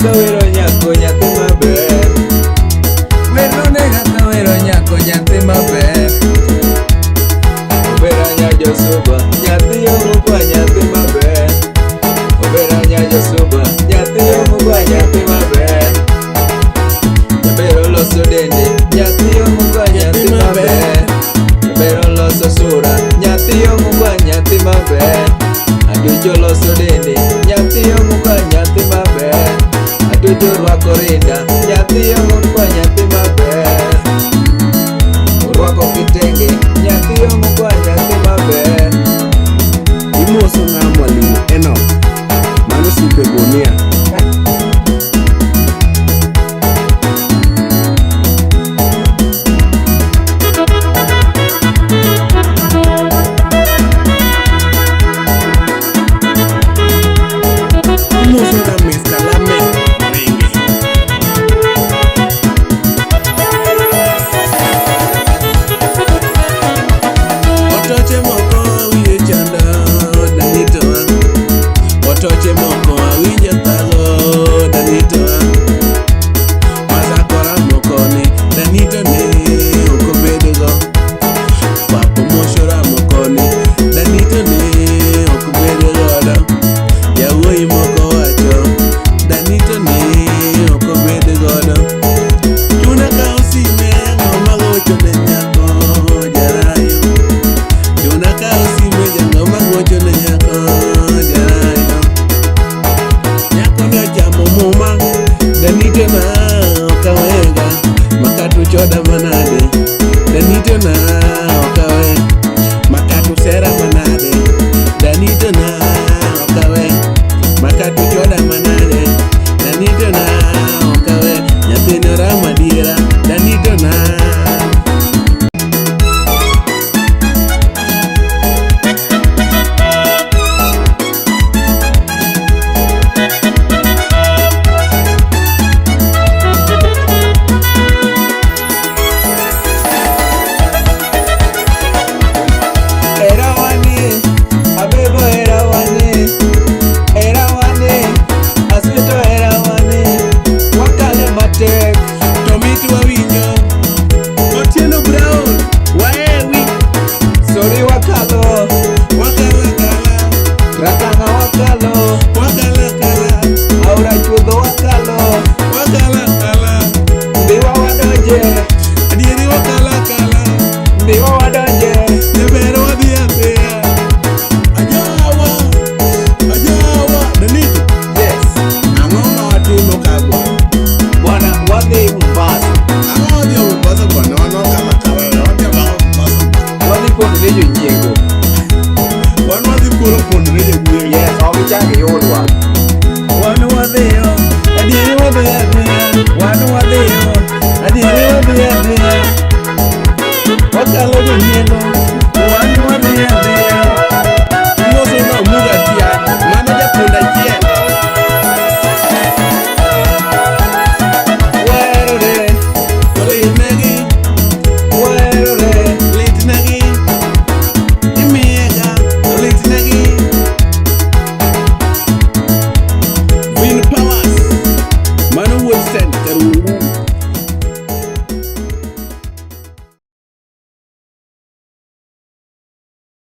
kawero nyako nyathi maber. Wendo nega kawero nyako nyathi maber. Obera nya Josuba, nyathi omukwa nyathi maber. Obera nya Josuba, nyathi omukwa nyathi maber. Jaber oloso dende, nyathi omukwa nyathi maber. Jaber oloso sura, nyathi omukwa nyathi maber. Adujo oloso dende, nyathi omukwa nyathi maber. Adujo orwako rinda, nyathi omukwa nyathi maber. Orwako kitenge, nyathi omukwa nyathi maber. Imoso ng'a Mwalimu Enoch. Mano sipe gunia. Imoso ng'a Mr. Lamek Ringi. Otoche moko awinjo chanda danitoa. Otoche moko awinjo thagruok.